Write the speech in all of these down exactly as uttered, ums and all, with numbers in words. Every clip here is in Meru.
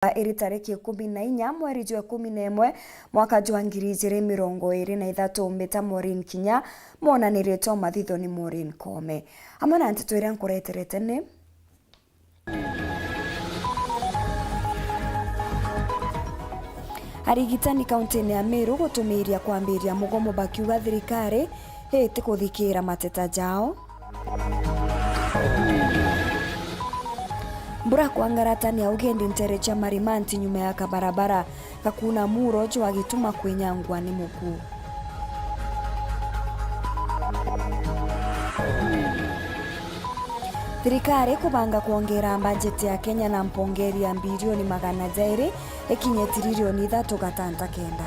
iri tariki ikumi na inya mweri jwa ikumi na imwe mwaka jwa ngiri ijiri mirongo iri na ithatu, mbita Maureen Kinya, mwonaniritwe mathithoni Maureen Koome. Amwe na nteto iria nkureterete ni: Arigitani kauntine ya Meru gutumiiria kwambiria mugomo bakiuga thirikari itikuthikiira mateta jao. Mbura kwangarata ni augendi ntere cia Marimanti nyuma ya kabarabara gakuna muro jwa gituma kwinyangwa ni muku. Thirikari kubanga kwongera mbajeti ya Kenya na mpongeri ya mbirioni magana jairi ikinye tiririoni ithatu gatanta kenda.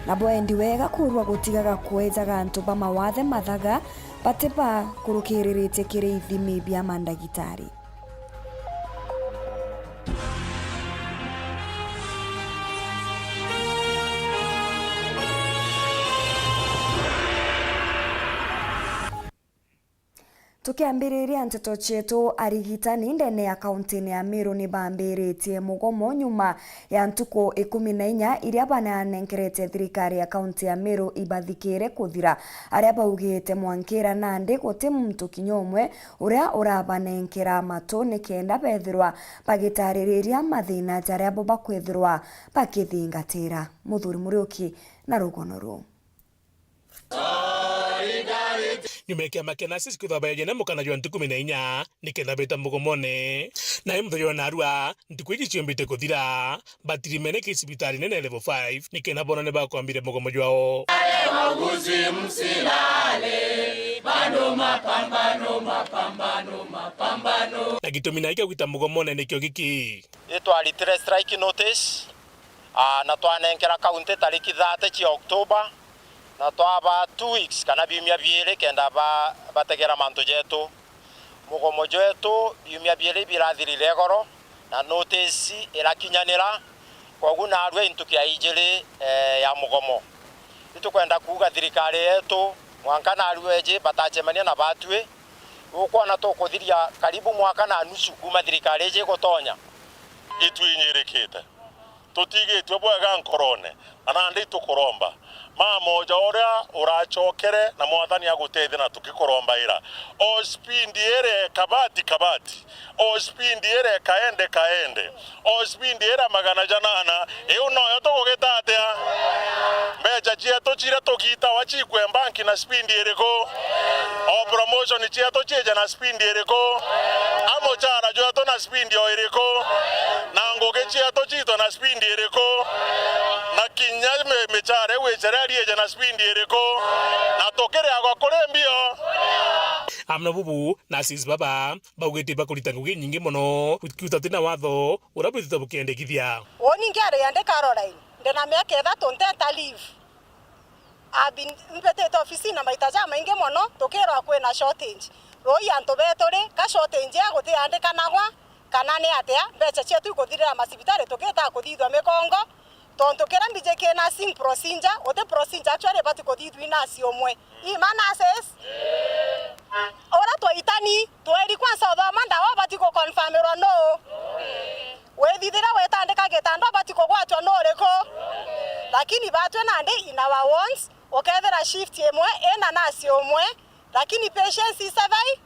Na bwendi wega kurwa gutigaga kwejaga antu ba mawathe mathaga bati ba kurukiriritie kiri ithimi bia mandagitari. Tukiambiriria nteto cietu, arigitani ndene ya kauntine ya Meru ni bambiritie mugomo nyuma ya ntuku ikumi na inya iria bananenkerete thirikari ya kaunti ya Meru ibathikire kuthira, aria baugite mwankira nandi guti muntu kinya umwe uria urabanenkera matu nikenda bethirwa bagitaririria mathina jaria bo bakwithirwa bakithingatira. Muthuri Muriuki na rugono ruu. Nyuma ya kiama kia nurses kwithirwa baeja na mukana jwa ntuku ikumi na inya nikenda beta mugomone. Nayo muthenya wa narua, ntuku iji ciombite kuthira, batirimene ki cibitari nene ya level five nikenda bona ni bakwambiria mugomo jwao. Wauguzi msilale, bado mapambano, mapambano, mapambano. Na gitumi nai kia gwita mugomone nikio giki. Itwaritire strike notice, ah, na twanenkera kaunti tariki thirty cia October, na twaba two weeks kana biumia biiri kenda ba-, bategera mantu jetu. Mugomo jwetu biumia biiri birathirire igoro, na notice irakinyanira, kwogu narua intuki ya ijiri, eh, ya mugomo. Itukwenda kuuga thirikari yetu, mwanka narua eji batacemania na batwi, ukwona tukuthiria karibu mwaka na nusu kuuma thirikari iji igutonya. Itwinyirikite. Tutigitue bwega nkorone, na nandi tukuromba. Mama uja uria uracokere, na Mwathani agutethie na tugikurombaira. O spindi iri kabati kabati. O spindi iri kaende kaende. O spindi iri magana janana. Iu noyo tugugita atia? Mbeca cietu ciria tugitawa cikwe banki na spindi iriku? O promotion cietu ciije na spindi iriku? A muchara jwetu na spindi o iriku? Na ngugi cietu ciitwe na spindi iriku? Na kinya mi-, michara iu icereria iije na spindi iriku? Na tukiriagwa kuri mbio? Amwe na bubu, nurses baba baugite bakurita ngugi inyingi mono, kiuta tina watho uria bwithitwe bukiendekithia. Uuni nkiari andi Caroline, ndina miaka ithatu nteta leave. I've been, mbitite ofisini na maita jamaingi mono, tukirwa kwina shortage. Rui antu betu ri, ka shortage ya gutiandikanagwa, kana ni atia, mbeca cietu ikuthirira macibitari tukita kuthithua mikongo, tontu kiria mbiji ki nursing procedure, guti procedure actually ibati kuthithua i nurse umwe. Ii ma nurses? Uria twaitani, tweri kwanza uthoma ndawa ubati guconfirmirwa nuu? Withithire witandika gitanda ubati kugwatwa nuriku? Lakini batwi nandi in our wards, ukethira shift imwe ina nurse umwe, lakini patients i seven.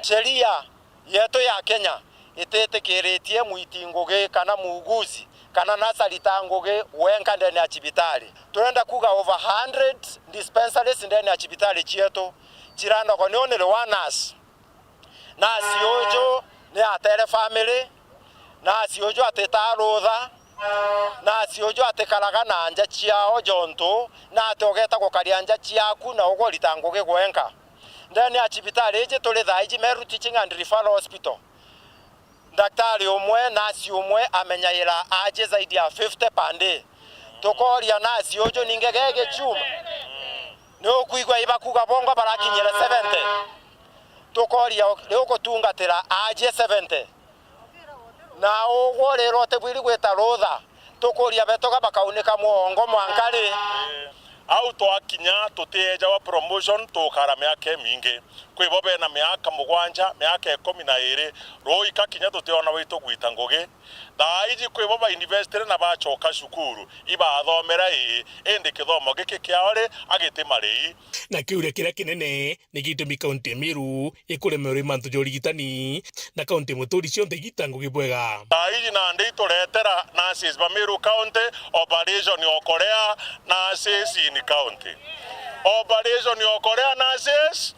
Sheria yetu ya Kenya ititikiritie mwiti ngugi kana muuguzi kana nurse arita ngugi wenka ndene ya cibitari. Turenda kuuga over hundred dispensaries ndene ya cibitari cietu cirandagwa ni only one nurse. Nurse uju ni atere family, nurse uju atitaa rutha, nurse uju atikaraga na nja ciao jontu nati ugeta gukaria nja ciaku na ugurita ngugi gwenka. Ndene ya cibitari iji turi thaa iji Meru Teaching and Referral Hospital, ndaktari umwe, nurse umwe amenyaira aji zaidi ya fifty per day. Tukoria nurse uju ninge gege chuma. Ni ukwigua ibakuga bongo barakinyire seventy. Tukoria ri ugutungatira aji seventy. Na ugwo rero utibwiri gwita rutha. Tukuria betoga bakaunika mwongo mwanka ri? Au twakinya tutiejawa promotion tukara miaka imingi. Kwi bo bena miaka mugwanja, miaka ikumi na iri, ruuji ka kinya tutiona waitu gwita ngugi. Thaa iji kwi bo bainvestire na bacoka cukuru, ibathomera ii, indi kithomo giki kiao ri, agiti marii. Na kiuria kiria kinene ni gitumi kaunti ya Meru ikuremerwa i mantu ja urigitani, na kaunti muturi cionthe igita ngugi bwega. Thaa iji nandi ituretera nurses ba Meru County operation okorea nurses in county. Operation okorea nurses.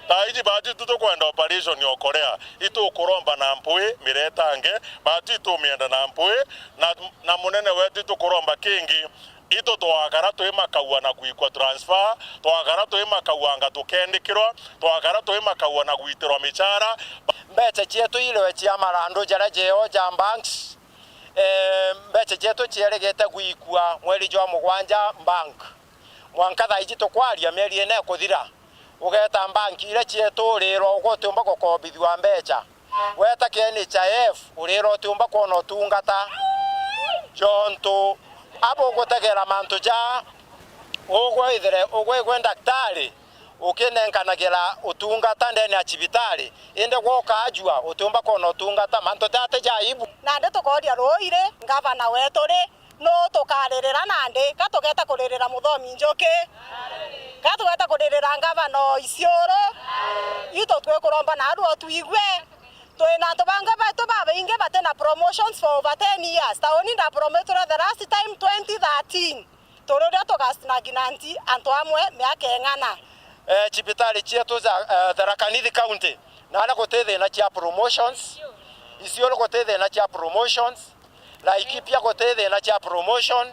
Thaa iji batu itu tukwenda operation okorea. Itukuromba na mpwi miretange, batu itumienda na mpwi, na, na munene wetu itukuromba kingi. Itu twakara twi makaua na gwikua transfer, twakara twi makauanga tukendikirwa, twakara twi makaua na gwitirwa michara. Mbecha cietu iriwe cia marandu jaria jeo ja banks, eh, mbecha cietu cierigite gwikua mweri jwa mugwanja bank. Mwanka thaa iji tukwaria, mieri ina ikuthira, ugeeta bank iria cietu urirwa ugwe utiumba gukombithua mbecha. Weta K N H I F, urirwa utiumba kwona utungata. Jontu aba ugutegera mantu ja ugwe ithire ugwe igwe ndaktari ukinenkanagira utungata ndene ya cibitari, indi gwe ukaajua utiumba kwona utungata. Mantu jate ja aibu. Nandi tukooria ruuji ri, ngavana wetu ri, nuu tukaririra nandi? Ka tugeta kuririra Muthomi Njuki? Ka tugeta kuririra ngavana o Isiolo? Itu twikuromba naarua utwigue. Twina antu bangi betu babaingi batina promotions for over ten years. Tauni ndapromotirwe the last time twenty thirteen. Turi uria tugasnaginanti antu amwe miaka ing'ana. Eh, cibitari cietu ja, eh, Tharaka Nithi County, naria guti thina cia promotions, Isiolo guti thina cia promotions, Laikipia guti thina cia promotion,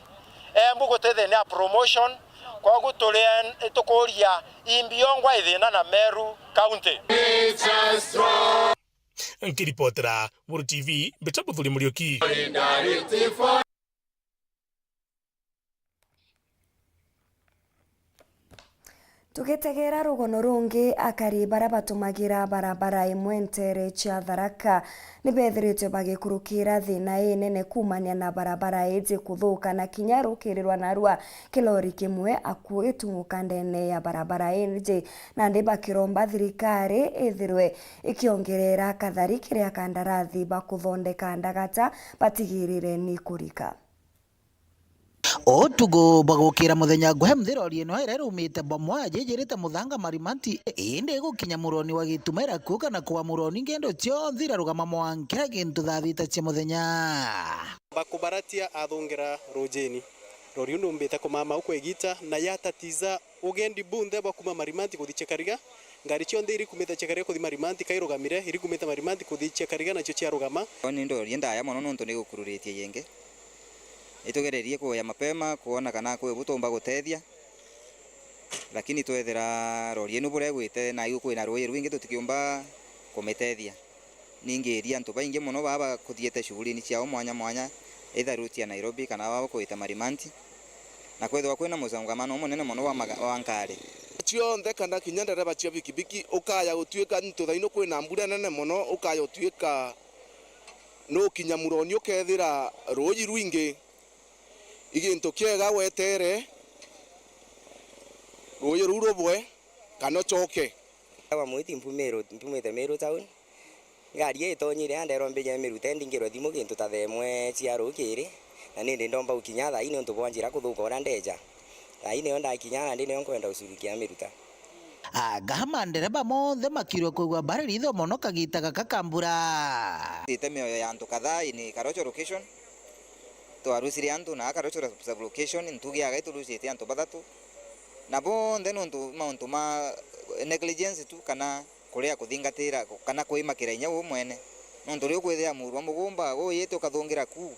Embu guti thina ya promotion. Kogu turi en-, tukuria imbi yongwa ithina na Meru County. Nkiripotera Buru T V, mbita Buthuri Muriuki. Tugitegera rugono rungi, akari baria batumagira barabara imwe nteere cia Tharaka ni bethiritwe bagikurukira thina inene kuumania na barabara iji kuthuka na kinya rukirirwa narua kilori kimwe aku itung'uka ndene ya barabara iji, nandi bakiromba thirikari ithirwe ikiongerera kathari kiria kandarathi ba kuthondeka ndagata batigirire ni kurika. Utuku bwa gukira muthenya nguhe mthiro rieno ere rumite bomwa jijirite muthanga Marimanti, indi igukinya muroni wa Gituma irakuuka na kwa muroni ngendo cionthe irarugama mwankira gintu thaa thita cia muthenya. Bakubaratia athungira rujini. Rori uu numbite kumama ukwegita na yatatiza ugendi bunthe bwa kuma Marimanti kuthi Chekariga. Ngari cionthe iri kumite Chekariga kuthi Marimanti kairugamire, iri kumite Marimanti kuthi Chekariga nacio ciarugama. Ni ndori ndaya mono nontu ni gukururitie yingi. Itugererie kuuya mapema kwona kana kwi butumba gutethia, lakini twethira rori inu buria igwite na igu kwina ruuji rwingi tutikiumba kumitethia. Ningi iri antu baingi mono baa bakuthiite shughulini ciao mwanya mwanya, either route ya Nairobi kana baa bakuite Marimanti, na kwethirwa kwina musongamano umunene mono wa maga-, wa nkari. Cionthe kana kinya ndereba cia bikibiki ukaya gutuika ntu thaino kwina mbura nene mono, ukaya gutuika nukinya muroni ukethira ruuji rwingi. I gintu kiega wetere ruuji ruu rubwe kana ucoke. Wa mwiti mpumiru-, mpumite Meru town. Ngari ii itonyire anderwa mbije mirute ndingirwe thimu gintu ta thaa imwe cia rukiri, na nindi ndomba gukinya thaa ii niuntu bwa njira kuthuka uria ndeja. Thaa ii niyo ndakinya nandi niyo nkwenda gucurukia miruta. Aga mandereba monthe makirwe kwigua bari ritho mono kagita gaka ka mbura. Ite mioyo ya antu kadhaa in Karocho location. Twarucire antu na Karocho sub-location, ntugi aga iturucite antu bathatu. Na bonthe nontu mauntu ma negligence tu kana kuria kuthingatira kana kwimakira inya we mwene. Nontu riu kwithira muru wa mugumba uyite ukathungira ku,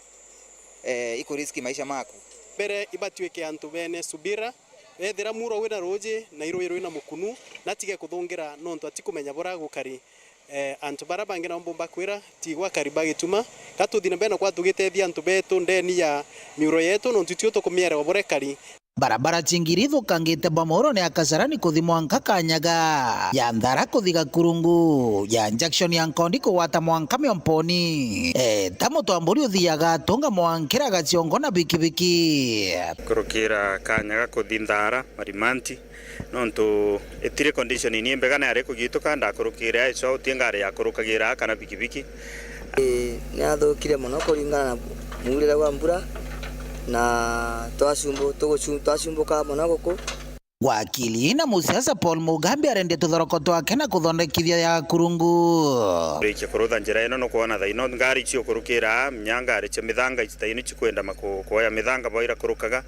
eh, ikuriski maisha maku. Mbere ibatuike antu bene subira, ethira muro wina ruuji na iruuji rwina mukunu, natige kuthungira nontu atikumenya buria gukari. Eh, antu baria bangi nabo mbumba kwira, tigwa akari ba Gituma, ka tuthi na mbere na kwa tugitethia antu betu ndeni ya miuro yetu, nontu tio tukumiererwa buria ikari. Barabara cingiri ithukangite Bomoro ni ya Kasarani kuthi mwanka Kanyaga, ya Nthara kuthi Gakurungu, ya junction ya Nkondi kugwata mwanka Miomponi. Eta mutwamburi uthiaga atunga mwankira gaciongo na bikibiki. Kurukira Kanyaga kuthi Nthara, Marimanti, nontu itiri condition ni imbega, na yari kugituka ndakurukire aico uti ngari yakurukagira kana bikibiki. Ii, niathukire mono kuringana na muurire bwa mbura, na twacumbu-, tugucu-, twacumbuka mono guku. Wakili na musiasa Paul Mugambi arendie tuthoroko twake na kuthondekithia ya Gakurungu. Rikia kurutha njira ino, nukwona thaino ngari ciukurukira, mnya ngari cia mithanga ici thaino cikwenda maku-, kuoya mithanga bo irakurukaga.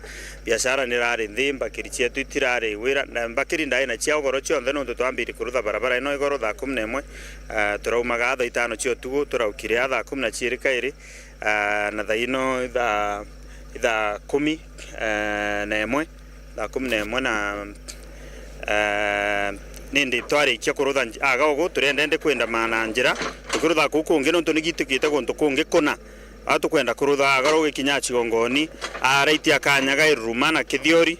Biashara nirari nthi, mbakiri cietu itirari wira, na mbakiri ndai na cia ugoro cionthe, nontu twambiri kurutha barabara ino igoro thaa kumi na imwe, ah, turaumaga thaa itano cia utugu, turaukire thaa kumi na ciiri kairi, ah, na thaino ithaa, ithaa kumi, eh, na imwe, thaa kumi na imwe na, eh, nindi twarikia kurutha nji-, aga ugu turenda indi kwenda maana njira, tukirutha kuu kungi, nontu nigitikite guntu kungi kuna. Aa tukwenda kurutha agaru gikinya Chigongoni, aa right ya Kanyaga, Iruruma na Kithiori,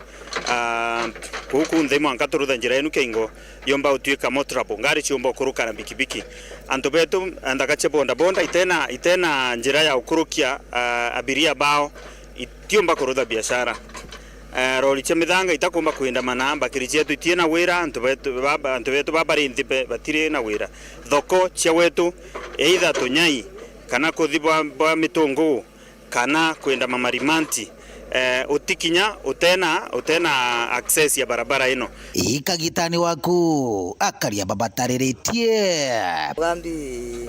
aa, kuu kunthe mwanka turutha njira yenu Keingo, yomba gutwika more trouble. Ngari ciumba ukuruka na bikibiki. Antu betu, nthaka cia boda boda, itena, itena njira ya ukurukia, aa, abiria bao, itiumba kurutha biashara. Eh, rori cia mithanga itakumba kwindamana, mbakiri cietu itie na wira, antu betu baba, antu betu baba ri nthi be-, batiri na wira. Thoko cia wetu, either tunyai, kana kuthi bwa, bwa mitungu, kana kwenda mamarimanti, eh, utikinya, utena, utena access ya barabara ino. Ikagitani waku, akaria babatariritie. Mugambi,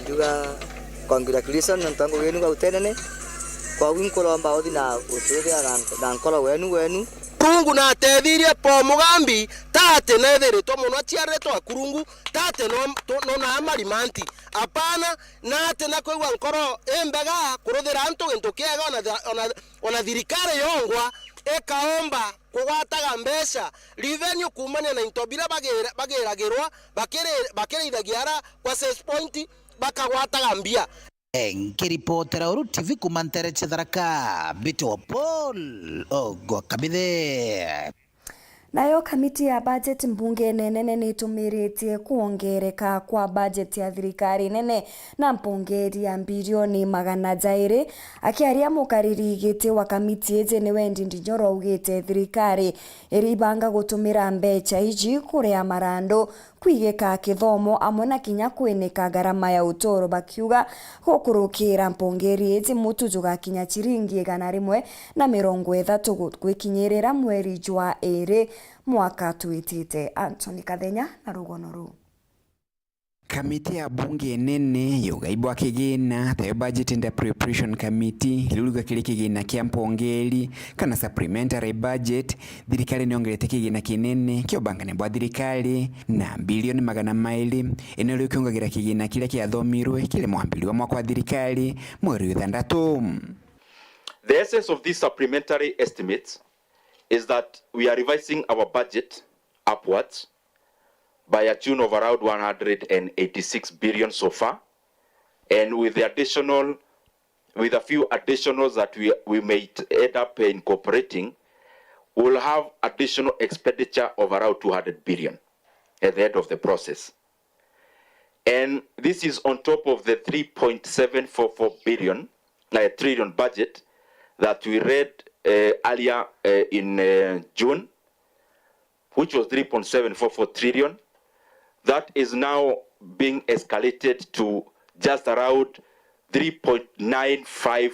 nduga, congratulations, nontu wa ngugi yenu bau tenene. Kwa winkuromba uthi na utwithia na, na nkoro wenu, wenu. Kurungu na atethirie Paul Mugambi, tate nethiritwe mono aciaritwe Akurungu, tate no, to-, no na amarimanti. Apana, na ati na kwigua nkoro imbega kuruthira antu gintu kiega, ona thi-, ona, ona thirikari yongwa ikaomba kugwataga mbeca, revenue kuumania na into biria bagira-, bagiragirwa, bakiri-, bakirithagia ara kwa sales point, bakagwataga mbia. Nkiripotera Uru T V kuuma ntere cia Tharaka, mbitwa Paul Ogwa Kabithe. Nayo kamiti ya bajeti mbungene nene nitumiritie kwongereka kwa bajeti ya thirikari nene na mpongeri ya mbirioni magana jairi. Akiaria mukariri giti wa kamiti iji ni Wendi Ndinyoro augite thirikari iribanga gutumira mbecha iji kuria marandu, kwigika kithomo amwe na kinya kwinika ngarama ya uturo, bakiuga gukurukira mpongeri iji mutu jugakinya chiringi igana rimwe na mirongo ithatu gu-, gwikinyirira mweri jwa iri mwaka twitite. Anthony Kathenya na rugono ruu. Kamiti ya bunge nene ya ugai bwa kigina, tayo Budget and Appropriation Committee, riu riuga kiri kigina kia mpongeri kana supplementary budget, thirikari niongerete kigina kinene kia ubangania bwa thirikari na bilioni magana mairi, ino riu kiungagira kigina kiria kiathomirwe kiri mwambiri wa mwaka wa thirikari mweri wa ithantatu. The essence of these supplementary estimates is that we are revising our budget upwards by a tune of around one hundred and eighty-six billion so far, and with the additional, with a few additionals that we, we may end up incorporating, we'll have additional expenditure of around two hundred billion at the end of the process. And this is on top of the three point seven four four billion, uh, trillion budget that we read, uh, earlier, uh, in, uh, June, which was three point seven four four trillion, that is now being escalated to just around three point nine five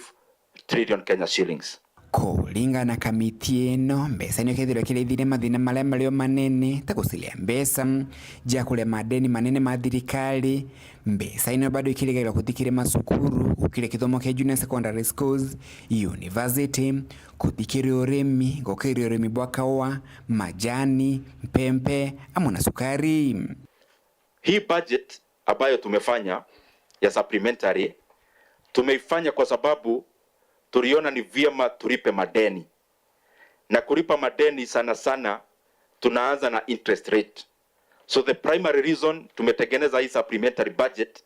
trillion Kenya shillings. Kuringana na kamiti ino, mbeca nio kethirwa kirithire mathina maria mario manene, ta guciria mbeca cia kuria madeni manene ma thirikari. Mbeca ino bado ikirigagirwa kuthi kiri macukuru, gukiri kithomo kia junior secondary schools, university, kuthi kiri urimi, gukiri urimi bwa kaua, majani, mpempe, amwe na sukari. Hii budget ambayo tumefanya ya supplementary, tumeifanya kwa sababu tuliona ni vyema tulipe madeni. Na kulipa madeni sana sana tunaanza na interest rate. So the primary reason tumetengeneza hii supplementary budget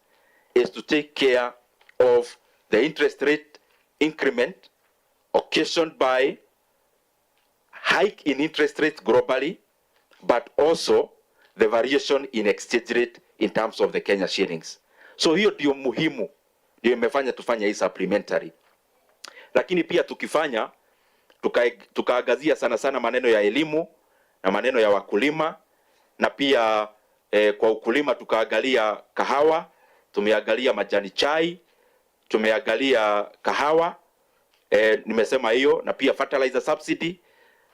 is to take care of the interest rate increment occasioned by hike in interest rates globally, but also the variation in exchange rate in terms of the Kenya shillings. So hiyo ndio muhimu, ndio imefanya tufanye hii supplementary. Lakini pia tukifanya, tuka-, tukaangazia sana sana maneno ya elimu na maneno ya wakulima, na pia, eh, kwa ukulima tukaangalia kahawa, tumeangalia majani chai, tumeangalia kahawa, eh, nimesema hiyo, na pia fertilizer subsidy,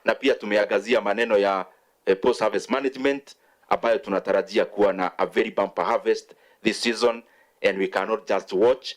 na pia tumeangazia maneno ya, eh, post harvest management, ambayo tunatarajia kuwa na a very bumper harvest this season, and we cannot just watch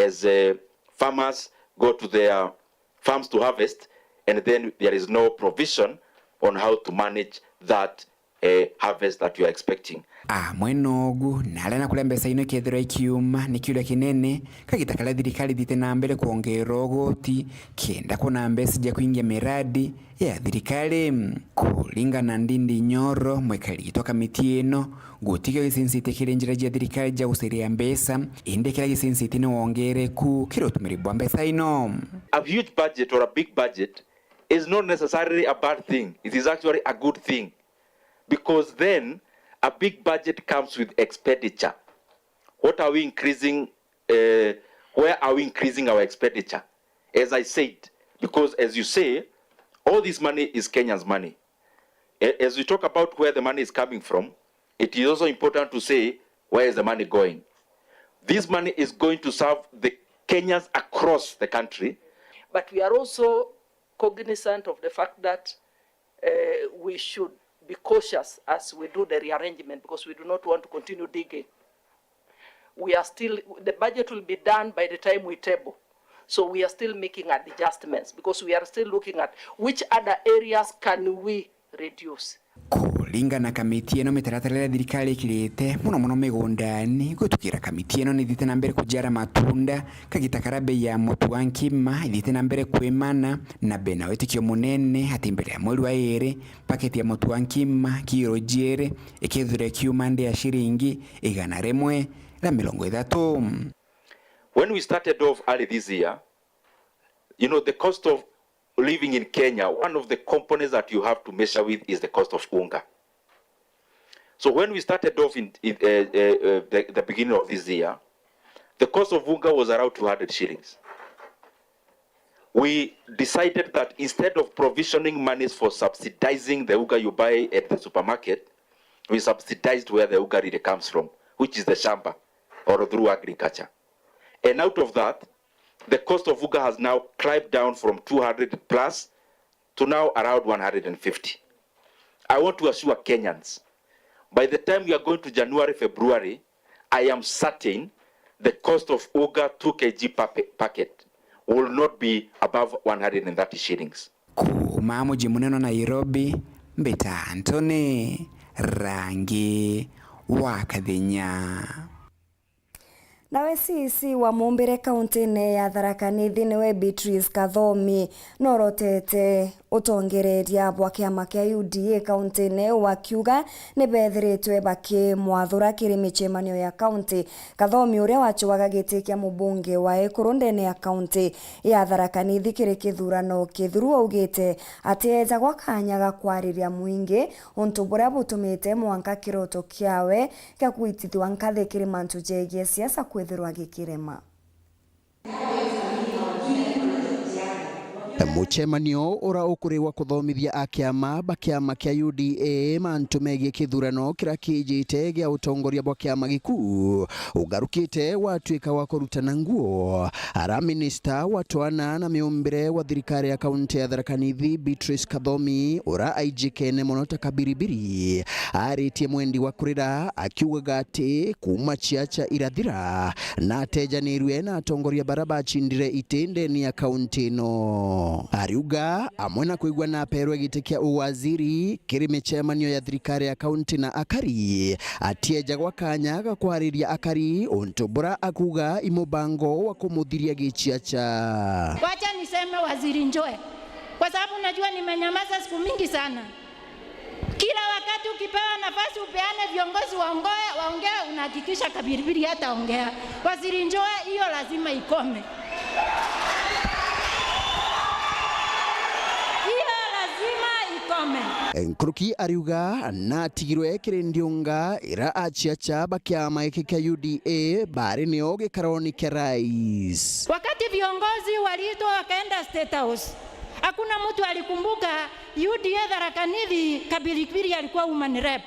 as, eh, farmers go to their farms to harvest, and then there is no provision on how to manage that, eh, harvest that you are expecting. Amwe nogu, na aria na kuria mbeca ino ikethirwa ikiuma, ni kiuria kinene, kagita karia thirikari ithiite na mbere kwongerera ugoti, kenda kwona mbeca cia kuingia miradi ya thirikari. Kuringana na Ndindi Nyoro, mwikari giti wa kamiti ino, guti kio gicinsitie kiri njira cia thirikari cia gucaria mbeca, indi kiria gicinsitie ni wongereku kiri utumiri bwa mbeca ino. A huge budget or a big budget is not necessarily a bad thing. It is actually a good thing, because then a big budget comes with expenditure. What are we increasing? Uh, where are we increasing our expenditure? As I said, because as you say, all this money is Kenyans' money. A-, as we talk about where the money is coming from, it is also important to say, where is the money going? This money is going to serve the Kenyans across the country. But we are also cognizant of the fact that, uh, we should be cautious as we do the rearrangement, because we do not want to continue digging. We are still, the budget will be done by the time we table. So we are still making adjustments, because we are still looking at which other areas can we reduce. Kuringana na kamiti ino, mitaratara iria thirikari ikirite, muno muno migundani, gwitukira kamiti ino ni ithiite na mbere kujiara matunda, kagita karia bei ya mutu wa nkima ithiite na mbere kwimana, na bena witikio munene ati mbere ya mweri wa iri, paketi ya mutu wa nkima kiro jiiri ikethirwa ikiuma nthi ya ciringi igana rimwe na mirongo ithatu. When we started off early this year, you know, the cost of living in Kenya, one of the components that you have to measure with is the cost of unga. So when we started off in, in, uh, uh, uh, the, the beginning of this year, the cost of unga was around two hundred shillings. We decided that instead of provisioning monies for subsidizing the unga you buy at the supermarket, we subsidized where the unga really comes from, which is the shamba or through agriculture. And out of that, the cost of unga has now climbed down from two hundred plus to now around one hundred and fifty. I want to assure Kenyans, by the time we are going to January, February, I am certain the cost of unga two K G per pa-, packet will not be above one hundred and thirty shillings. Kuuma muji munene wa Nairobi, mbita Anthony Rangi wa Kathinya. Nawe C E C wa mumbire kaunti-ini ya Tharaka Nithi niwe Beatrice Kathomi norotete utongereria bwa kiama kia U D A kaunti-ini iu, akiuga ni bethiritwe bakimwathura kiri micemanio ya kaunti. Kathomi, uria wacuaga giti kia mubunge wa ekuru ndene ya kaunti ya Tharaka Nithi kiri kithurano kithiru, augite ati ejagwa kanya ga kwariria mwingi untu buria butumite mwanka kiroto kiawe kia gwitithua nkathi kiri mantu jegie siasa kwithirwa gikirema. Mucemanio ura ukuriwa kuthomithia a kiama ba kiama kia U D A mantu megie kithurano kiria kijite gia utongoria bwa kiama gikuu ugarukite watuika wa kurutana nguo. Ara minista wa twana na miumbire wa thirikari ya kaunti ya Tharaka Nithi, Beatrice Kathomi, ura aijikene mono ta kabiribiri, aritie mwendi wa kurira akiugaga ati kuuma ciaca irathira na atejanirue na atongoria bara bacindire iti ndene ya kaunti ino. Ariuga amwe na kwigua na aperwe giti kia uwaziri kiri micemanio ya thirikari ya kaunti na akari, atiejagwa kanya ga kwariria akari untu bura akuga i mubango wa kumuthiria giciaca. Wacha niseme Waziri Njue, kwa sababu najua nimenyamaza siku mingi sana. Kila wakati ukipewa nafasi upeane viongozi waongoe-, waongee, unahakikisha kabiribiri hataongea. Waziri Njue, hiyo lazima ikome. Hiyo lazima Amen. Nkuruki ariuga natigirwe kiri ndiunga ira aciaca ba kiama giki kia U D A bari nio gikaroni kia rais. Wakati viongozi waliitwa wakaenda State House, hakuna mtu alikumbuka U D A Tharaka Nithi, Kabiribiri alikuwa woman rep.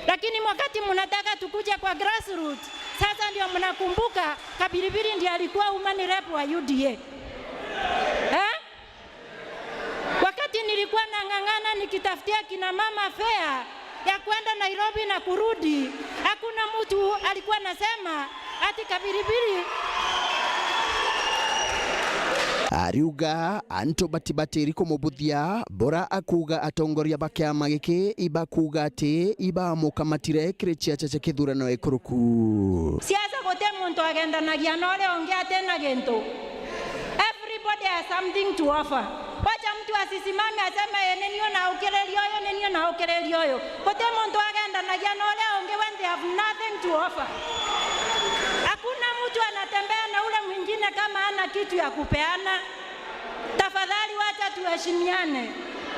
Lakini wakati mnataka tukuje kwa grassroots, sasa ndio mnakumbuka Kabiribiri ndiye alikuwa woman rep wa U D A. Eh? Wakati nilikuwa nang'ang'ana nikitafutia kina mama fare ya kwenda Nairobi na kurudi, hakuna mtu alikuwa anasema ati Kabiribiri. Ariuga antu batibatiri kumubuthia, bora akuuga atongoria ba kiama giki ibakuuga ati ibamukamatire kiri ciaca cia kithurano ikuruku. Siasa guti muntu agendanagia na uria ungi atena gintu. Everybody has something to offer. Wacha mtu asisimame aseme, "Ee, ni niu naukiriria uyu, ni niu naukiriria uyu." Guti muntu agendanagia na uria ungi when they have nothing to offer. Hakuna mtu anatembea na ule mwingine kama hana kitu ya kupeana. Tafadhali wacha tuheshimiane.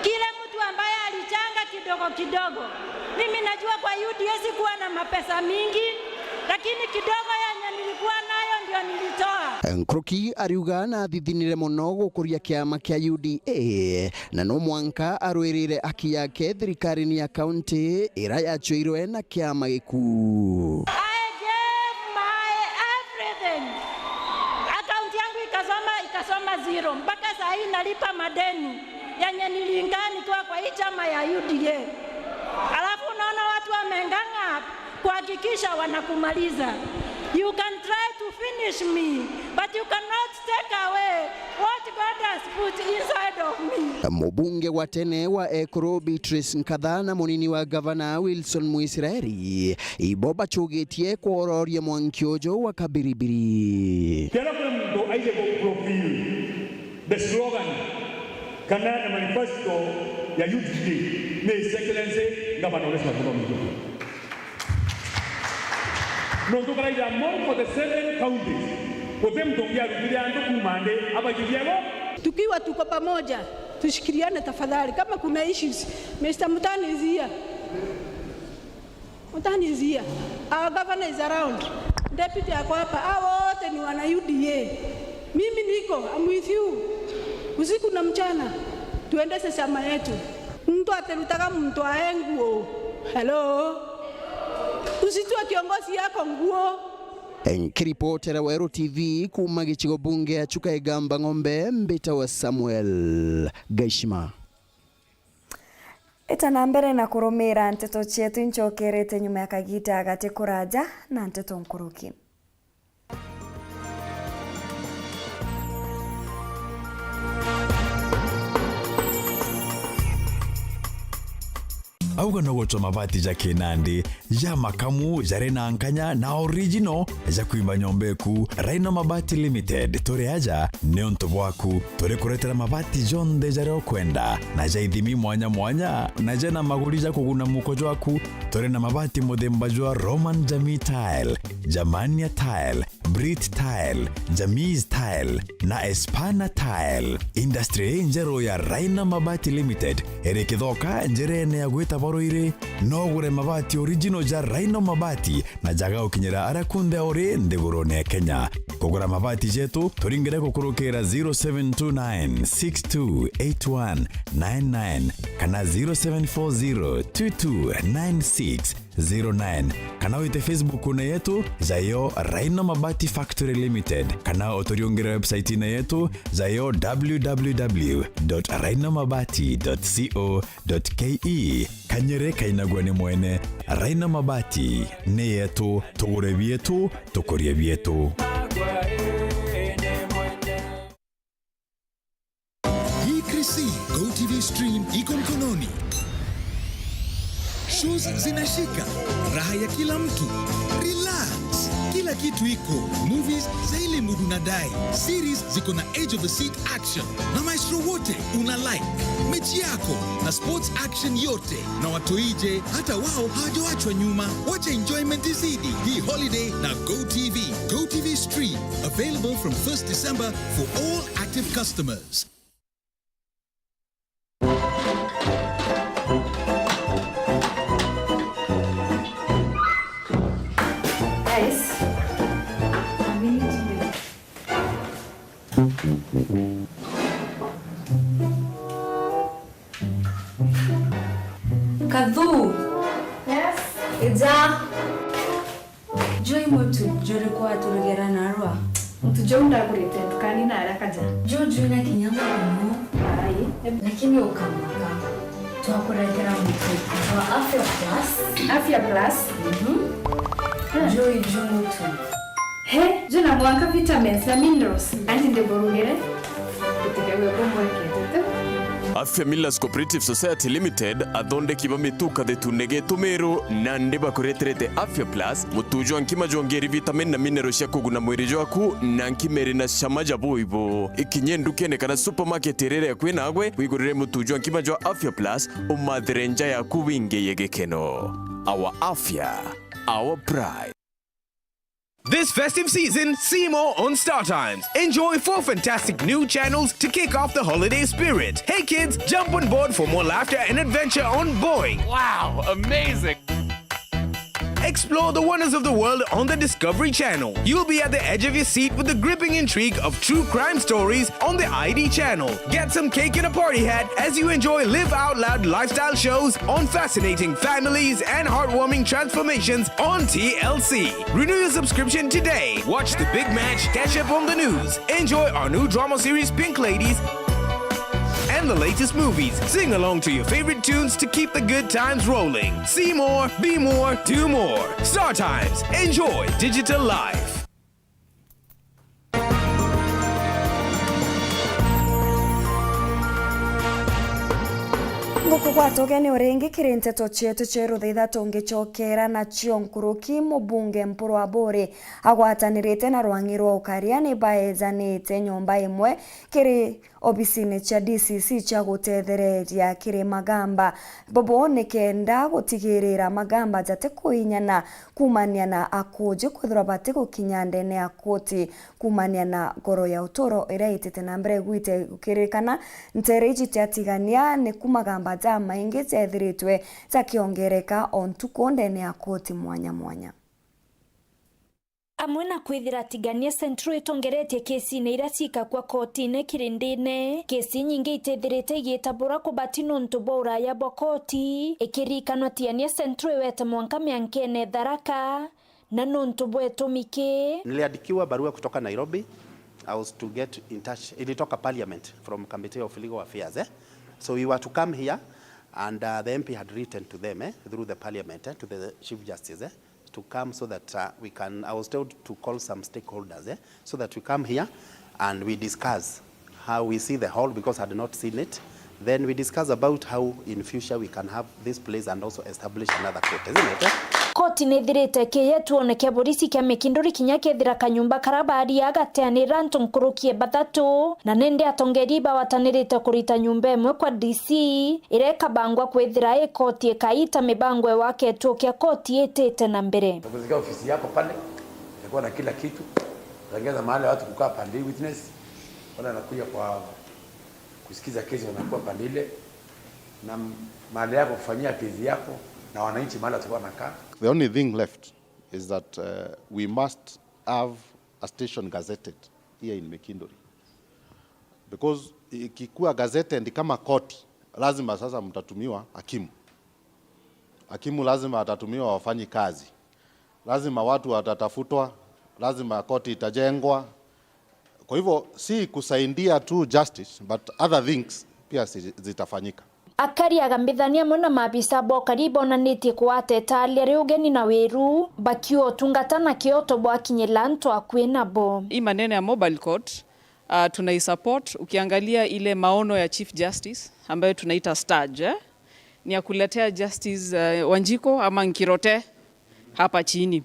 Kile mtu ambaye alichanga kidogo kidogo. Mimi najua kwa U D A sikuwa na mapesa mingi, lakini kidogo yenye nilikuwa nayo ndio nilitoa. Nkuruki ariuga nathithinire mono gukuria kiama kia U D A, na no mwanka arwirire aki yake thirikarine ya kaunti ira yacuirwe na kiama giku. I gave my everything. Akaunti yangu ikasoma, ikasoma zero. Mpaka saa hii nalipa madeni yenye niliingia nikiwa kwa hii chama ya U D A. Alafu unaona watu wameng'ang'a kuhakikisha wanakumaliza. You can try to finish me, but you cannot take away what God has put inside of me. Mubunge wa tene wa Ekuru Beatrice Nkatha na munini wa gavana Wilson Mwisraeli ibo bacugitie kwororia mwanki uju wa Kabiribiri. Kethira kwi muntu aije ku fulfill the slogan kana na manifesto ya U D A ni His Excellency Governor Onesmus Muthomi. Nontu karaija more for the seven counties, guti muntu ungi arutire antu kuuma nthi abakirie bo. Tukiwa tuko pamoja, tushikiriane tafadhali. Kama kuna issues, Mister Mutani is here. Mutani is here. Our governor is around. Deputy ako hapa. Hao wote ni wana U D A. Mimi niko, I'm with you. Usiku na mchana, tuendeshe chama yetu. Mtu aterutaga mtu ae nguo. Hello? Usitue kiongozi yako nguo. Nkiripotera Weru T V kuuma gicigo bunge ya Chuka Igamba Ng'ombe, mbitawa Samuel Gaishima. Ita na mbere na kurumira nteto cietu, incokerete nyuma ya kagita gati kuraja na nteto nkuruki. Auga no gucwa mabati ja kinandi, ja makamu, jari na nkanya na original, ja kwimba nyomba eku. Rhino Mabati Limited, turi aja niuntu bwaku. Turi kuretera mabati jonthe jaria ukwenda, na ja ithimi mwanya mwanya, na jena maguri ja kuguna muko jwaku. Turi na mabati muthemba jwa Roman Jamii Tile, Germania Tile, Brit Tile, Jamis Tile, na Espana Tile. Industry injeru ya Rhino Mabati Limited iri Kithoka, njirene ya gwita Baruiri. No ugure mabati original ja Rhino Mabati na jaga ukinyira aria kunthe uri nthigurune ya Kenya. Kugura mabati jetu, turingire gukurukira zero seven two nine six two eight one nine nine kana zero seven four zero two two nine six zero nine, kana wite Facebook-une yetu, jayo Rhino Mabati Factory Limited, kana uturiungire website-ine yetu, jayo w w w dot rhino mabati dot co dot k e. Kanyere kainagua ni mwene. Rhino Mabati ni yetu, tugure bietu, tukurie bietu. Hii Chrissy, GoTV Stream iko mkononi. Shows zinashika, raha ya kila mtu. Relax, kila kitu iko. Movies za ile mood unadai. Series ziko na edge of the seat action na maestro wote una like. Mechi yako na sports action yote na watoije, hata wao hawajaachwa nyuma. Wacha enjoyment izidi hii holiday na GoTV. GoTV Stream, available from first December for all active customers. Yes. Amini jina. Kathu. Yes. Ija. Juu i mutu juriku waturugera narua? Mutu juu ndagurite ndukani na araka ja. Juu juu na kinya muno. Ai. Lakini ukamaka. Twakuretera mutu wa Afya Plus. Afya Plus? Mhm. Ah. Juu i juu mutu. He, juu na mwanka vitamins na minerals. Kandi ndiburugire. Gutigagwe bumwe ketete. Afya Millers Cooperative Society Limited, athondeki ba mitu kathetune getu miru, nandi bakureterete Afya Plus, mutu jwa nkima jwongeri vitamin na mineral cia kuguna mwiri jwaku, na nkima iri na cama ja buibu. Ikinye ndukene kana supermarket iria iri akui nagwe, wigurire mutu jwa nkima jwa Afya Plus, umathire nja yaku wingiye gikeno. Our Afya, our pride. This festive season, see more on Star Times. Enjoy four fantastic new channels to kick off the holiday spirit. Hey kids, jump on board for more laughter and adventure on Boeing. Wow, amazing! Explore the wonders of the world on the Discovery Channel. You'll be at the edge of your seat with the gripping intrigue of true crime stories on the I D channel. Get some cake and a party hat as you enjoy live out loud lifestyle shows on fascinating families and heartwarming transformations on T L C. Renew your subscription today. Watch the big match, catch up on the news, enjoy our new drama series Pink Ladies, and the latest movies. Sing along to your favorite tunes to keep the good times rolling. See more, be more, do more. Star Times. Enjoy digital life. Nguku gwatugeni uringi kiri nteto cietu cia rutha ithatu ngicokera nacio nkuruki. Mubunge Mpuru Aburi agwatanirite na rwang'i rwa ukaria ni baejanite nyomba imwe kiri obisine cia D C C cia gutethereria kiri magamba. Bobo ni kenda gutigirira magamba jatikuinyana kumania na akuji kwithirwa batigukinya ndene ya koti kumania na goro ya uturo iria itite na mbere igwite gukiririkana. Ntere iji ciatigania ni ku magamba jamaingi jethiritwe jakiongereka o ntuku ndene ya koti mwanya mwanya. Amwe na kwithira Tigania Central itongeretie kesiine iria cikakua kotine kirindine, kesi inyingi itithirite igitabura kubati nontu bwa uraya bwa koti. Ikirikanwa Tigania Central iwete mwanka miankene Tharaka, na nontu bwa itumi ki? Niliandikiwa barua kutoka Nairobi. I was to get in touch. Ilitoka parliament from Committee of Legal Affairs, eh? So we were to come here and, uh, the M P had written to them, eh, through the parliament, eh, to the Chief Justice, eh, to come so that, uh, we can, I was told to call some stakeholders, eh, so that we come here and we discuss how we see the hall, because I had not seen it. Then we discuss about how in future we can have this place and also establish another court, isn't it, eh? Koti ni ithirite kiyetuone kia borisi kia Mikinduri kinya kethira kanyumba karia baria gateanira antu nkuruki e bathatu, na nindi atongeri bawatanirite kurita nyumba imwe kwa D C iria ikabangwa kwithira i koti ikaita mibango iwaketwo kia koti itite na mbere. Nakuzikia ofisi yako pale, itakuwa na kila kitu. Tengeza mahali ya watu kukaa pande hii, witness, wale wanakuja kwa kusikiza kesi wanakuwa pande ile, na m-, mahali yako kufanyia kesi yako, na wananchi mahali watakuwa wanakaa. The only thing left is that, uh, we must have a station gazetted here in Mikinduri. Because ikikuwa gazetted kama koti, lazima sasa mtatumiwa hakimu. Hakimu lazima atatumiwa wafanyi kazi. Lazima watu watatafutwa, lazima koti itajengwa. Kwa hivyo, si kusaidia tu justice, but other things pia si-, zitafanyika. Akari agambithania amwe na maabisa ba ukari bonanitie kuwateta aria ri ugeni na wiru, bakiua utungata na kioto bwakinyira antu akui nabo. Hii maneno ya mobile court, uh, tunaisupport. Ukiangalia ile maono ya Chief Justice ambayo tunaita STAJ, eh, ni ya kuletea Justice, uh, Wanjiko ama Nkirote hapa chini.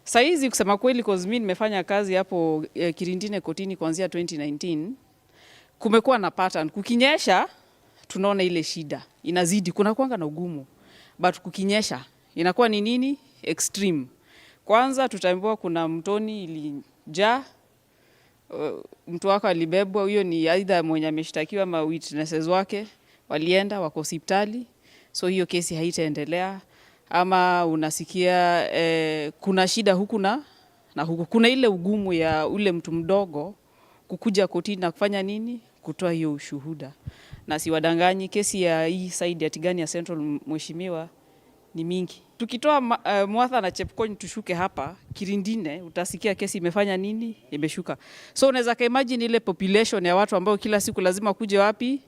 Saizi kusema kweli, 'cause mi nimefanya kazi hapo, eh, Kirindine kotini kuanzia twenty nineteen, kumekuwa na pattern. Kukinyesha, tunaona ile shida inazidi, kuna kuanga na ugumu. But kukinyesha, inakuwa ni nini? Extreme. Kwanza tutaambiwa kuna mtoni ilijaa, uh, mtu wako alibebwa, huyo ni either mwenye ameshtakiwa ama witnesses wake walienda, wako hospitali, so hiyo kesi haitaendelea. ama unasikia, eh, kuna shida huku na, na huku. Kuna ile ugumu ya ule mtu mdogo kukuja kotini na kufanya nini? Kutoa hiyo ushuhuda. Na siwadanganyi, kesi ya hii side ya Tigania Central, mheshimiwa, ni mingi. Tukitoa ma-, eh, Mwatha na Chepkony tushuke hapa Kirindine, utasikia kesi imefanya nini? Imeshuka. So unaweza ka imagine ile population ya watu ambao kila siku lazima kuje wapi?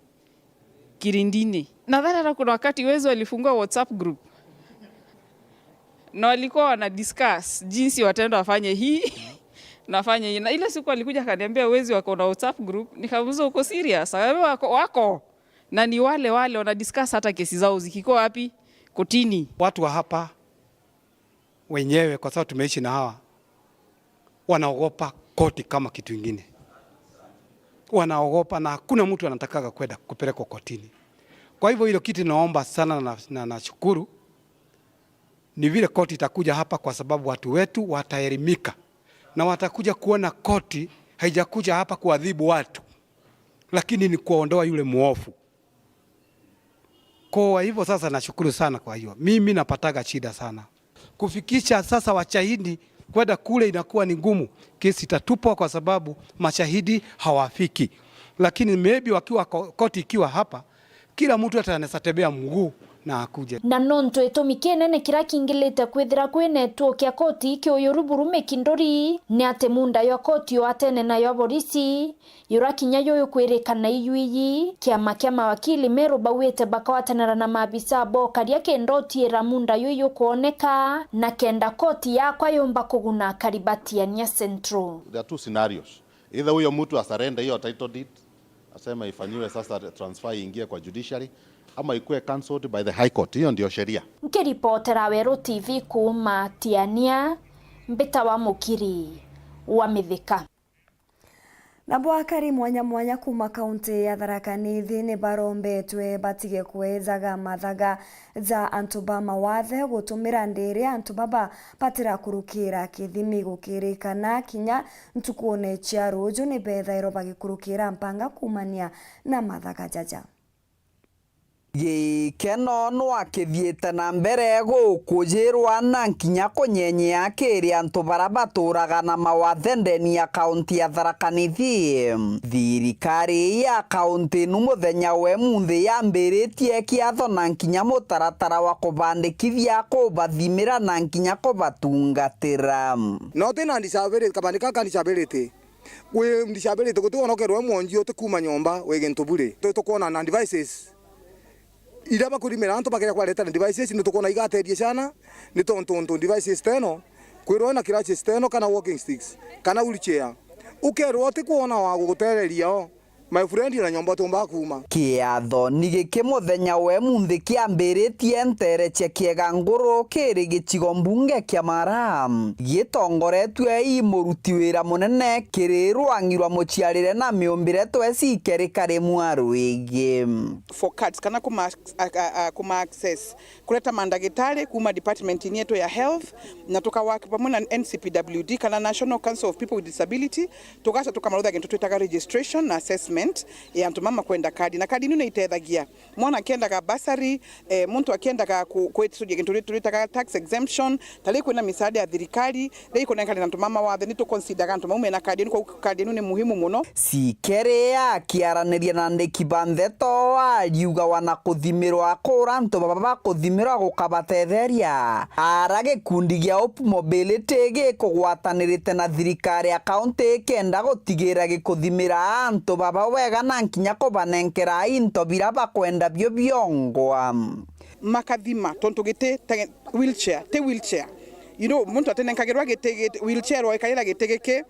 Kirindini. Nadhani hata kuna wakati wezi walifungua WhatsApp group. Na walikuwa wana discuss jinsi wataenda wafanye hii, na wafanye hii. Na ile siku alikuja akaniambia wezi wako na WhatsApp group, nikamuuliza, "Uko serious?" Akaniambia, "Wako, wako." Na ni wale wale wana discuss hata kesi zao zikikuwa wapi? Kotini. Watu wa hapa wenyewe, kwa sababu tumeishi na hawa, wanaogopa koti kama kitu ingine. Wanaogopa na hakuna mtu anatakaga kwenda kupelekwa kotini. Kwa hivyo hilo kitu naomba sana na, na nashukuru ni vile koti itakuja hapa, kwa sababu watu wetu wataelimika na watakuja kuona koti haijakuja hapa kuadhibu watu, lakini ni kuondoa yule mwovu. Kwa hivyo sasa nashukuru sana. Kwa hiyo mimi napataga shida sana kufikisha sasa washahidi kwenda kule, inakuwa ni ngumu. Kesi itatupwa kwa sababu mashahidi hawafiki, lakini maybe wakiwa ko-, koti ikiwa hapa, kila mtu hata anaweza tembea mguu na akuje. Na nontu gitumi kinene kiria kingilite kwithira kwi network ya koti kiuyuru buru mikinduri ni ati munda yo koti yo atene nayo borisi, yura kinya yuyu kwirikana iyuiyi, kiama kia mawakili Meru bauite bakwatanira na maabisa bokaria kenda utiira munda yuyu kwoneka, na kenda koti yakwa yumba kuguna akari ba Tigania Central. There are two scenarios. Either huyo mtu asarende hiyo title deed, aseme ifanyiwe sasa transfer iingie kwa judiciary, ama ikuwe cancelled by the High Court. Hiyo ndio sheria. Nkiripotera Weru T V kuuma Tigania, mbita wa Mukiri wa Mithika. Nabo akari mwanya mwanya kuuma kaunti ya Tharaka Nithi ni barombetwe batige kwejaga mathaga ja antu ba mawathe gutumira ndiri antu baba batirakurukira kithimi, gukirikana kinya ntukune cia ruju ni bethairwa bagikurukira mpanga kuumania na mathaga jaja. Gikeno nwakithiite na mbere gukujirwa na nkinya kunyenyea kiri antu bara baturaga na mawathe ndeni ya kaunti ya Tharaka Nithi. Thirikari ya kaunti nu muthenya we munthi yambiritie kiatho na nkinya mutaratara wa kubandikithia, kubathimira na nkinya kubatungatira. No ti na disability, kabandi ka ka disability. Wi disability, guti wona ukerwa mwonji uti kuuma nyomba wi gintu buri. Tu-, tukwona na devices iria bakurimira antu bakeja kwareta na devices, ni tukwona igateethia ciana, ni tontu untu devices teno, kwirwa na crutches teno, kana walking sticks, kana wheelchair. Ukerwa uti kwona wa gugutereria o, my friend, na nyomba tumba kuuma. Kiatho ni giki muthenya we munthi kiambiritie ntere cia Kiega Nguru kiri gicigo mbunge kia Mara, gitongoretue i muruti wira munene kiri rwangi rwa muciarire na miumbire twesi Kerikari Mwarwigi. For cuts kana kuma, a, a, a, kuma access kureta mandagitari kuma department yetu ya health, na tukawak pamwe na N C P W D kana National Council of People with Disability, tugaca tukamarutha gintu twitaga registration na assessment ya antu mama kwenda kadi, na kadi ino ni itethagia mwana akiendaga bursary, eh, muntu akiendaga ku-, kwithuria gintu ri-, twitaga tax exemption, ta ri kwina misaada ya thirikari, ri kunenkanira antu mama wathe, ni tuconsideraga antu mau mena kadi ino, koguo kadi ino ni muhimu muno. Sikere akiaraniria na andiki ba ndeto, ariuga wana kuthimirwa kura antu baba bakuthimirwa gukabatetheria. Ara gikundi gia Hope Mobility gikugwatanirite na thirikari ya kaunti kenda gutigira gikuthimira antu baba wega na nkinya kubanenkera into bira bakwenda bio biongwa. Makathima, tontu giti te-, wheelchair, ti wheelchair. You know, muntu atenenkagirwa giti, giti, wheelchair, rwa ikarira giti giki,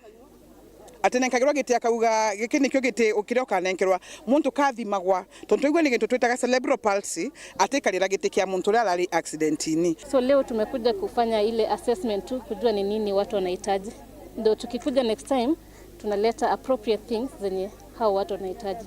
atenenkagirwa giti akauga, "Giki nikio giti kiria ukanenkerwa." Muntu kathimagwa, tontu igua ni gintu twitaga cerebral palsy, atikarira giti kia muntu uria arari accident-ini. So leo tumekuja kufanya ile assessment tu, kujua ni nini watu wanahitaji. Ndio tukikuja next time, tunaleta appropriate things zenye hao watu wanahitaji.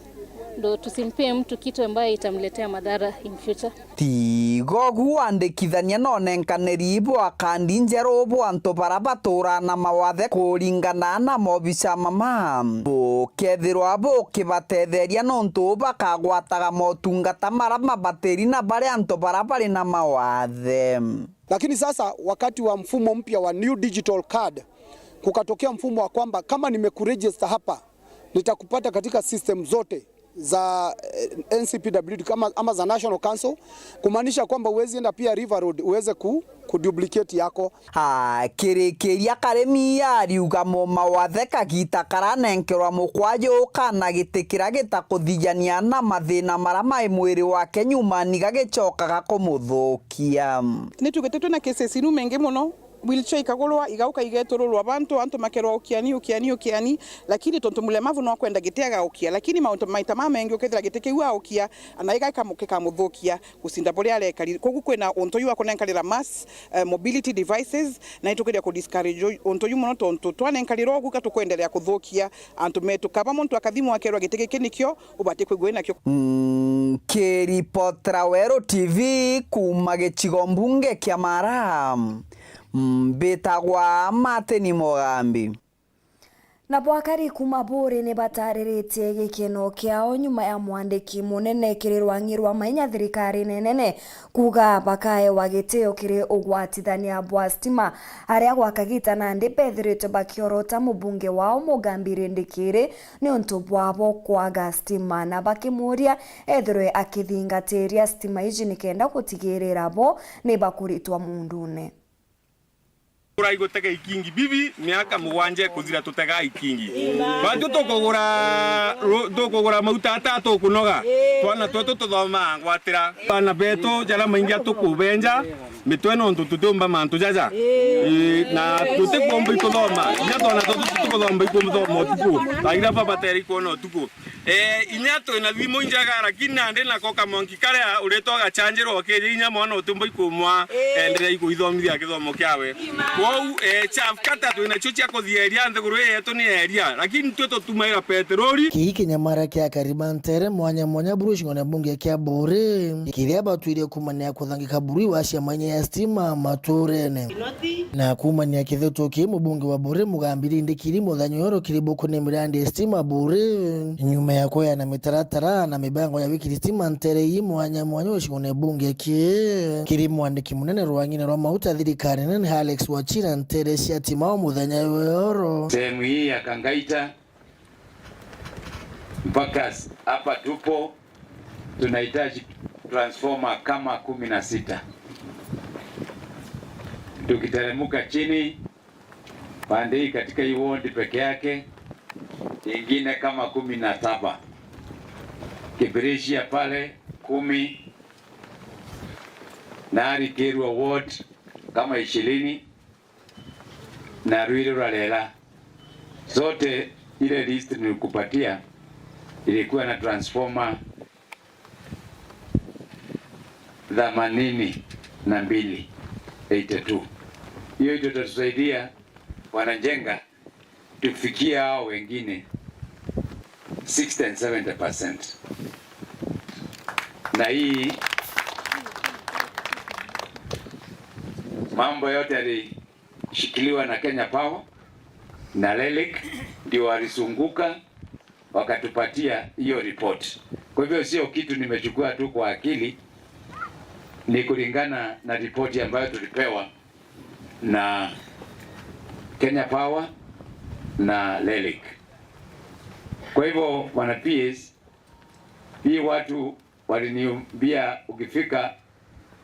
Ndo tusimpee mtu kitu ambaye itamletea madhara in future. Tiga ugu, wandikithania na unenkaniri bwa kandi njeru bwa antu bara baturaa na mawathe kuringana na mobica mama bukethirwa bukibatetheria, nontu bakagwataga motungata mara mabatiri na bari antu bara bari na mawathe. Lakini sasa wakati wa mfumo mpya wa new digital card, kukatokea mfumo wa kwamba kama nimekuregister hapa, nitakupata katika system zote za, eh, N C P W D kama, ama za National Council, kumaanisha kwamba huwezi enda pia River Road uweze ku, kuduplicate yako. Akirikiria Karimi ariuga mumawathe kagita karanenkerwa mukwayu kana giti kiria gitakuthijania na mathina maria mai mwiri wake nyuma ni gagicokaga kumuthukia. Ni tugite twina cases inu mengi muno, wheelchair ikagurwa, igauka igetururwa bantu, antu makerwa ukiani, ukiani, ukiani, lakini tontu mulemavu no kwenda giti agaukia, lakini mauntu maita mamengi ukethira giti kiu aukia, na igaika mu-, gikamuthukia gucinda buria arekari. Koguo kwina untu uyu wa kunenkanira mass, eh, mobility devices, na itugeria ku discourage u-, untu uyu muno, tontu twanenkanira ugu gatukwenderea kuthukia antu metu. Kaba muntu akathimwa akerwa giti giki nikio ubati kwigua nakio. Nkiripotera Weru T V kuuma gicigo mbunge kia Mara, mbitagwa Martin Mugambi. Nabo akari kuuma Buuri ni batariritie gikeno kiao nyuma ya mwandiki munene kiri rwang'i rwa mainya thirikarine nene kuuga bakaewa gitio kiri ugwatithania bwa stima, aria gwa kagita nandi bethiritwe bakiorota mubunge wao Mugambi Rindikiri niuntu bwabo kwaga stima, na bakimuria ethirwe akithingatiria stima iji nikenda gutigirira bo ni bakuritwa muundune. Kura igutega ikingi bibi, miaka mugwanja ikuthira tutega ikingi. Batwi tukugura ru-, tukugura mauta ata tukunoga. Twana twetu tuthomaa ngwatira. Bana betu jaria maingi atukubenja mitwe nontu tutiumba mantu jaja. Ii, na tutikumba ikuthoma. Inya twana twetu tutikumba ikuthoma utuku. Tairia babatere ikuona utuku. Eh, inya twina thimu injega, lakini nandi nako kamwanki karia uritwa gachanjirwa ukiri inya mwana utumba ikumwa, eh, enderea ikuithomithia githomo kiawe. Kwou, eh, chafu kata twina cio cia kuthieria nthiguru ii yetu ni eria, lakini twi tutumaira peteroli. Kii kinyamara kia Kariba Ntere mwanya mwanya buru gicigone mbunge kia Buuri, kiria batwire kumania kuthangika buru wa ciama inya ya stima maturene. Na kumania kithutu kii mubunge wa Buuri Mugambi Rindikiri muthenya oro kiri buku ni mirandi ya stima Buuri. Nyuma ya kweana mitaratara na mibango ya wikiri stima ntere ii mwanya mwanya ucigone bunge kii, kiri mwandiki munene rwang'ine rwa mauta thirikari nene Alex Wachira ntere cia Timao muthenya yoro. Sehemu hii ya Kangaita mpaka s-, hapa tupo, tunahitaji transformer kama kumi na sita. Tukiteremuka chini, pande hii katika hii ward peke yake, ingine kama kumi na saba. Kibirishia pale, kumi, na Arikerwa ward kama ishirini, na Ruiru rwa Lela. Zote ile list nilikupatia ilikuwa na transformer themanini na mbili, eighty two. Hiyo ndio itatusaidia, Bwana Njenga, tufikie hao wengine sixty and seventy percent. Na hii mambo yote yalishikiliwa na Kenya Power na LELIC, ndio walizunguka wakatupatia hiyo report. Kwa hivyo sio kitu nimechukua tu kwa akili, ni kulingana na report ambayo tulipewa na Kenya Power na LELIC. Kwa hivyo, wana P S, hii watu waliniambia ukifika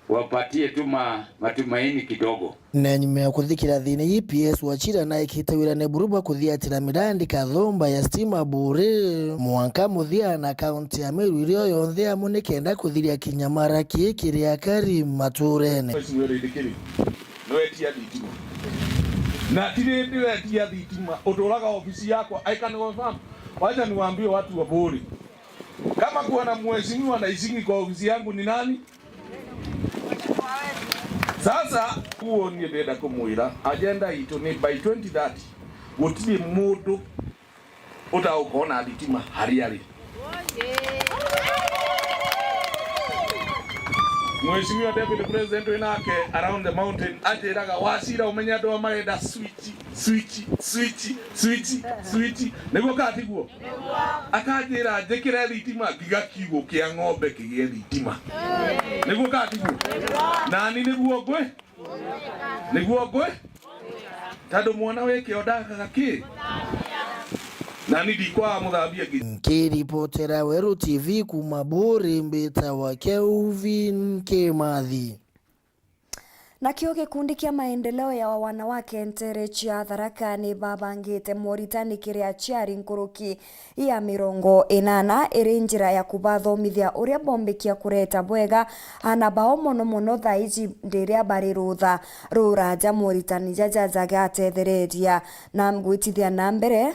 wapatie tu ma-, matumaini kidogo. Na nyuma ya kuthikira thina ii, P S Wachira naikite wirane buru bwa kuthiatira mirandi kathumba ya stima Buuri mwanka muthia, na kaunti ya Meru irio yonthe amu nikenda kuthiria kinyamara kii kiri akari maturene. Mheshimiwa Rindikiri, niwetia thitima. Na ti rindi wetia thitima, uturaga ofisi yakwa, I can confirm. Wacha niwaambie watu wa Buuri. Kama kuona mheshimiwa na isingi kwa ofisi yangu ni nani? Sasa, uo nie ndenda kumwira, agenda itu ni by twenty thirty, gutiri mundu utaukoona thitima haria ari. Mheshimiwa Deputy President winake around the mountain, atiraga, "Wachira, umenye andu aa marenda switch, switch, switch, switch, switch." Niguo ka tiguo? Akanjira, "Njikire thitima, thiga kiugo kia ng'ombe kigie thitima." Niguo ka tiguo? Nani niguo ngwi? Niguo ngwi? Tondu mwana wi kiondo akaga ki? Na ni ndikwaga muthambia ngi- Nkiripotera Weru T V kuuma Buuri, mbitawa Kelvin Kimathi. Nakio gikundi kia maendeleo ya wanawake nteere cia Tharaka ni babangite moritani kiri aciari nkuruki ya mirongo inana iri njira ya kubathomithia uria bombikia kureta bwega aana bao, mono mono thaa iji riria bari rutha ruraja. Moritani jaja jagatethereria na gwitithia na mbere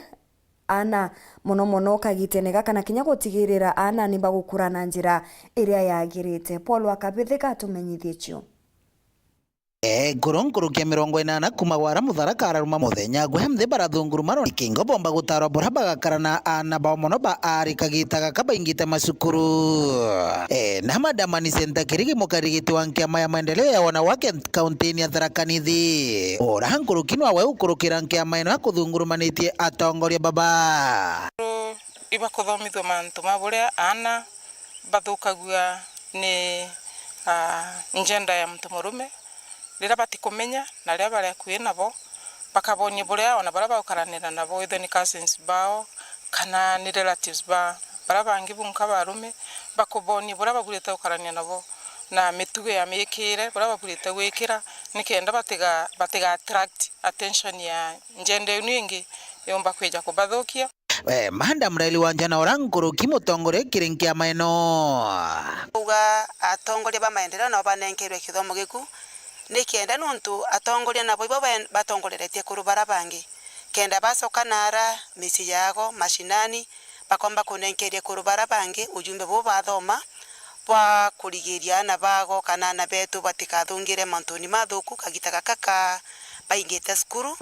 aana, mono mono kagitene gaka, na kinya gutigirira aana ni bagukura na njira iria yagirite. Paul wa Kabithika atumenyithie cio. Ee, nkuru nkuruki ya mirongo inana kuuma gwara Mutharaka araruma muthenya gwe nthi barathunguruma ro ikingo bomba gutarwa buria bagakara na aana bao mono ba aari kagita gaka baingite macukuru. Ee, na Madam Anicenta Kirigi, mukarigiti wa nkiama ya maendeleo ya wanawake kauntini ya Tharaka Nithi, ura nkuruki nwawe ukurukira nkiama ino ya kuthungurumanitie atongoria baba. Ibakuthomithua mantu ma buria aana bathukagua ni, ah, njenda ya muntu murume, riria batikumenya na riria bari akui nabo, bakabonia buria ona baria bagukaranira nabo, withwe ni cousins bao kana ni relatives ba baria bangi bunka barume, bakubonia buria babwirite gukarania nabo na mitugo ya miikire buria babwirite gwikira, nikenda batiga, batiga attract attention ya njenda inu ingi yumba kwija kubathukia. Eh, Madam Raila Wanjana ura nkuruki mutongoria kiri nkiama ino. Kuuga atongoria ba maendeleo nabo banenkerwe kithomo giku, nikenda nontu atongoria nabo ibo ben-, batongoreretie kuru bara bangi. Kenda bacoka nara micii yago, mashinani, bakomba kunenkeria kuru bara bangi ujumbe buu bathoma bwa kurigiria aana bago kana aana betu batikathungire mantuni mathuku kagita gaka ka baingite cukuru.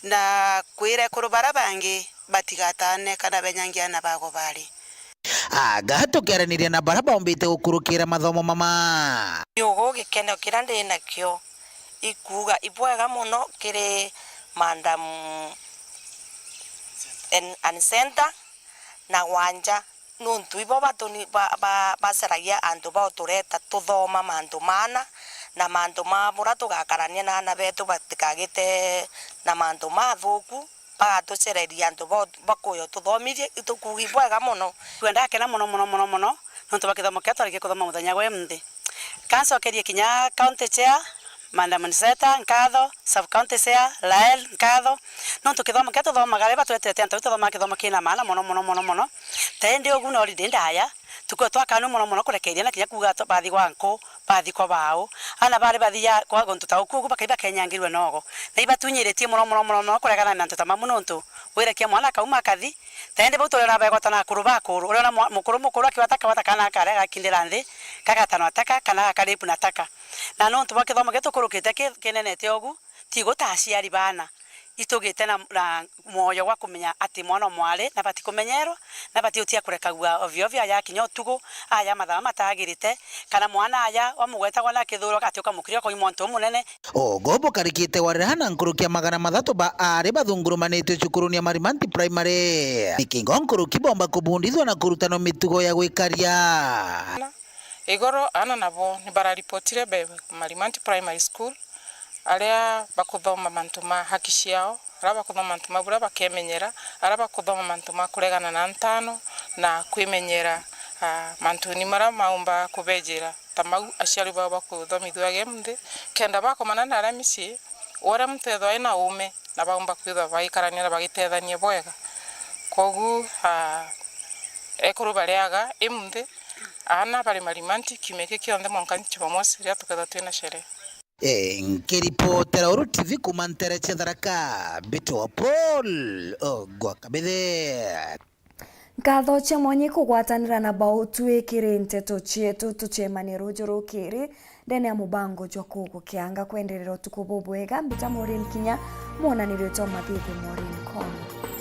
Na kwira ekuru bara bangi batigatane kana benyangie aana bago bari. Aga tukiaraniria na bara baumbite gukurukira mathomo mama. Ugu gikeno kiria ndi nakio ikuuga ibwega mono kiri Madam en-, Anicenta na Wanja. Nontu ibo batuni-, ba-, ba-, bacaragia antu ba utureta tuthoma mantu maana, na mantu ma buria tugakarania na aana betu batikagite na mantu mathuku, bagatucereria antu ba, bakuya ututhomithie, itukuuga ibwega mono. Ndakena mono, mono, mono, mono, nontu bwa kithomo kiria twarikie kuthoma muthenya gwe munthi. Kancokerie kinya county chair, Madam Nseta, nkatho, sub county chair, Lael, nkatho, nontu kithomo kiria tuthomaga riria batwetete antu, tuthomaga kithomo kina maana mono, mono, mono, mono. Ta indi ugu na holiday ndaya, tukue twakanu mono, mono kurekeria na kinya kuuga to-, bathi gwa nku, bathi kwa baau. Aana bari bathi ya, kwa guntu ta uku ugu, bakai bakenyangirua nogo. Na ibatunyiritie mono, mono, mono, mono kuregana na antu ta mamu nontu wirekia mwana akauma akathi, ta indi bau turiona begwatana akuru ba akuru, uriona mwa-, mukuru mukuru akiwata kawata kana akaria gakindira nthi, kagatano ataka, kana gakaripu na taka. Na nontu bwa kithomo giki tukurukite ki-, kinenete ugu, ti guta aciari baana, itugite na, na mwoyo gwa kumenya ati mwana o mwari, na batikumenyerwa, na batiutia kurekagua ovyo ovyo, aya kinya utugu, aya mathaa matagirite, kana mwana aya wamugwetagwa na akithurwa ati ukamukiria ukauma untu umunene. Ugu bukarikite warira na nkuruki ya magana mathatu ba aari bathungurumanitue cukuruni ya Marimanti Primary. Ikingo nkuruki bomba kubundithua na kurutanwa mitugo ya gwikaria. Igoro aana nabo ni bararipotire be Marimanti Primary School, aria bakuthoma mantu ma haki ciao, aria bakuthoma mantu ma buria bakemenyera, aria bakuthoma mantu ma kuregana na ntano na kwimenyera, ah, mantuni maria maumba kubejira. Ta mau aciari bao bakuthomithua ge munthi, kenda bakomana na aria micii, uria muntu ethwa ena uume, na baumba kwithwa bagikarania na bagitethania bwega. Kwogu, ah, ekuru bariaga i munthi, aana bari Marimanti kiumia giki kionthe mwanka Jumamosi riria tukethwa twina sherehe. Eh, nkiripotera Uru T V kuuma ntere cia Tharaka, mbitwa Paul Ogwa Kabithe. Nkatho cia mwanya kugwatanira na bau twikire nteto cietu, tucemanie ruju rukiri ndene ya mubango jwa Kugukianga. Kwenderera utuku bubwega, mbita Maureen Kinya, mwonanirie twa mathithi Maureen Kono.